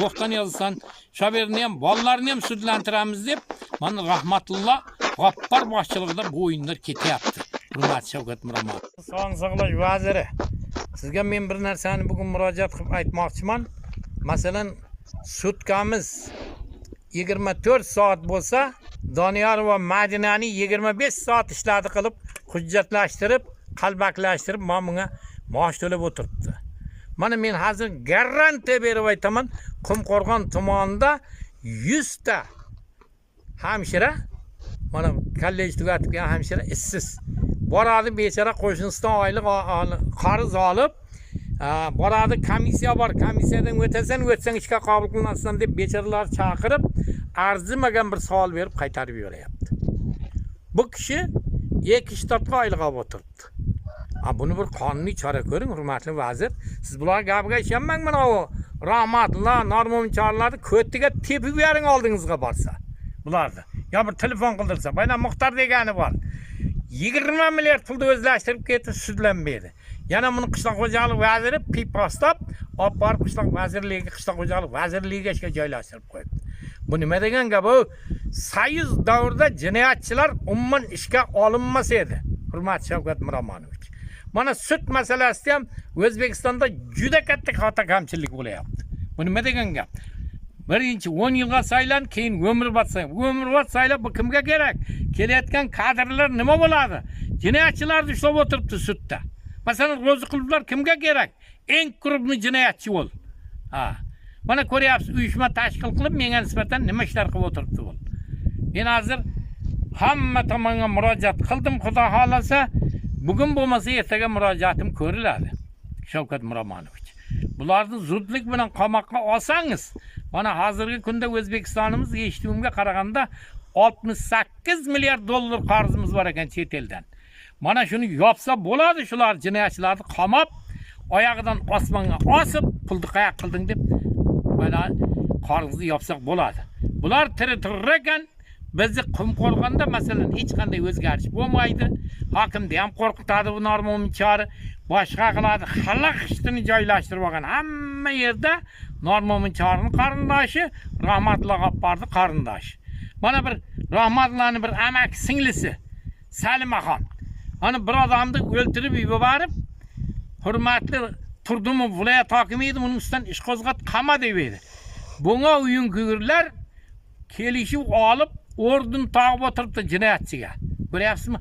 Bo'xton yozasan, Shoberni ham, bolalarini ham sudlantiramiz deb, mana Rahmatulloh G'oppor boshchiligida bu o'yinlar ketyapti. Hurmatli Shavkat Miromonov. Sog'liqni saqlash vaziri, sizga men bir narsani bugun murojaat qilib aytmoqchiman. Masalan, sutkamiz 24 soat bo'lsa, Doniyor va Madinani 25 soat ishladi qilib, hujjatlashtirib, qalbaklashtirib, mana bunga maosh to'lab o'tiribdi. Mana men hozir garantiya berib aytaman, Qumqo'rg'on tumanida 100 ta hamshira, mana kollej tugatib kelgan hamshira ishsiz. Boradi bechora qo'shnisidan oylik qarz olib, boradi, komissiya bor, komissiyadan o'tasan, o'tsang ishga qabul qilinasan deb bechoralar chaqirib, arzimagan bir savol berib qaytarib yuboryapti. Bu kishi ikki shtatga oylik olib o'tiribdi. Buni bir qonuniy chora ko'ring, hurmatli vazir. Siz bular gapiga ishonmang, mana u Rahmatulloh Normo'minchorlarni ko'tiga tepib yuboring oldingizga borsa. Bularni. Yo bir telefon qildirsa, bayna Muxtor degani bor. 20 milliard pulni o'zlashtirib ketdi, sudlanmaydi. Yana buni qishloq xo'jalik vaziri pipostap olib borib qishloq vazirligiga, qishloq xo'jalik vazirligiga ishga joylashtirib qo'yibdi. Bu nima degan gap? Bu Soyuz davrida jinoyatchilar umuman ishga olinmas edi. Hurmatli Shavkat Miromonovich. Mana sud masalasida ham O'zbekistonda juda katta xato kamchilik bo'lyapti. Bu nima degan gap? Birinchi 10 yilga saylan, keyin umrbod saylan. Umrbod saylab bu kimga kerak? Kelayotgan kadrlar nima bo'ladi? Jinoyatchilarni ushlab o'tiribdi sudda. Masalan, Ro'ziqulovlar kimga kerak? Eng крупный jinoyatchi ol. Ha. Mana ko'ryapsiz, uyushma tashkil qilib menga nisbatan nima ishlar qilib o'tiribdi bu. Men hozir hamma tomonga murojaat qildim, Xudo xohlasa, bugun bo'lmasa ertaga murojaatim ko'riladi. Shavkat Miromonovich. Bularni zudlik bilan qamoqqa olsangiz, mana hozirgi kunda O'zbekistonimiz eshituvimga qaraganda 68 milliard dollar qarzimiz bor ekan chet eldan. Mana shuni yopsa bo'ladi, shular jinoyatchilarni qamab, oyog'idan osmonga osib, pulni qayoq qilding deb mana qarzni yopsak bo'ladi. Bular tiri turar ekan, bizni Qumqo'rg'onda masalan hech qanday o'zgarish bo'lmaydi. Hokimni ham qo'rqitadi bu Normo'minchori, boshqa qiladi, hali xishtini joylashtirib olgan hamma yerda Normo'minchorining qarindoshi, Rahmatulloh G'offorning qarindoshi. Mana bir Rahmatullohning bir amaki singlisi Salimaxon. Ana bir odamni o'ltirib yuborib, hurmatli Turdimov viloyat hokimi edi, uning ustidan ish qo'zg'at qama deb edi. Bunga uyunkugurlar kelishuv olib, orden tog'ib o'tiribdi jinoyatchiga. Ko'ryapsizmi?